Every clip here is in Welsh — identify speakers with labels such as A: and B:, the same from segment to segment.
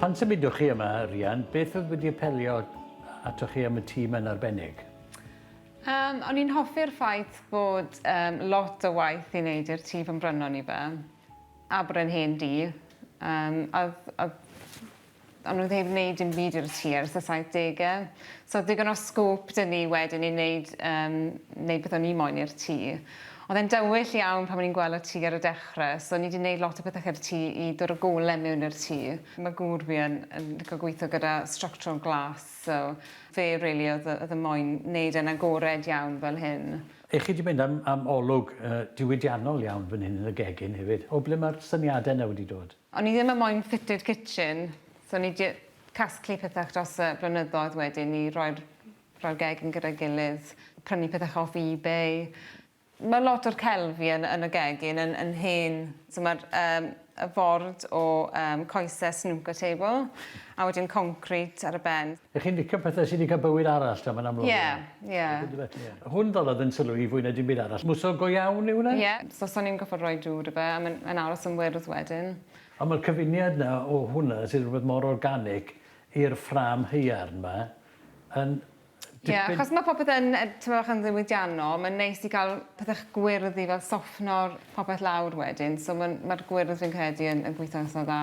A: Pan symudwch chi yma, Rhian, beth oedd wedi apelio atoch chi am y tŷ 'ma'n arbennig?
B: Um, o'n i'n hoffi'r ffaith bod um, lot o waith i wneud i'r tŷ pan brynon ni fe, a bod e'n hen dŷ. Um, a oedd, o'n nhw ddim wneud dim byd i'r tŷ ers y 70au. So oedd digon o sgôp 'da ni wedyn i wneud, um, wneud beth o'n i moyn i'r tŷ. Oedd e'n dywyll iawn pan o'n i'n gweld y tŷ ar y dechrau, so ni wedi gwneud lot o pethau i'r tŷ i dod o golau mewn i'r tŷ. Mae gŵr fi yn, yn licio gweithio gyda structural glass, so fe really oedd, oedd y moyn wneud e'n agored iawn fel hyn.
A: Ych chi 'di mynd am, am olwg uh, diwydiannol iawn fan hyn yn y gegin hefyd. O ble mae'r syniadau yna wedi dod?
B: O'n i ddim yn moyn fitted kitchen, so o'n i 'di casglu pethau dros y blynyddoedd wedyn i roi'r roi'r gegin gyda'i gilydd, prynu pethau off eBay. Mae lot o'r celfi yn yn y gegin yn yn hen, so mae'r yym y ford o yym coese snooker table a wedyn concrit ar y ben.
A: Ych chi'n licio pethe sy 'di cael bywyd arall te, mae'n amlwg.
B: Ie, ie.
A: Hwn ddolodd yn sylw i fwy na dim byd arall. Mwsogl go iawn yw hwnna?
B: Ie, so so ni'n gorfod rhoi dŵr i fe a mae'n mae'n aros yn wyrdd wedyn.
A: Ond mae'r cyfuniad 'na o hwnna sydd rhywbeth mor organic i'r ffrâm haearn 'ma yn
B: dipyn... Ie, achos mae popeth yn tymed bach yn ddiwydiannol, mae'n neis i gael pethau gwyrdd i fel soffno'r popeth lawr wedyn, so mae'n mae'r gwyrdd fi'n credu yn yn gweithio itha dda.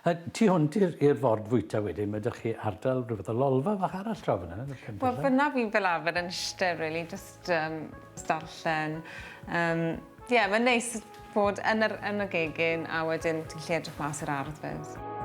A: A tu hwnt i'r i'r ford fwyta wedyn, ma' 'da chi ardal rhyw fath o lolfa fach arall draw fan 'na.
B: Wel fynna fi fel arfer yn ishte rili jyst yym jyst darllen. Yym ie mae'n neis bod yn yr yn y gegin a wedyn ti'n gallu edrych mas i'r ardd 'fyd.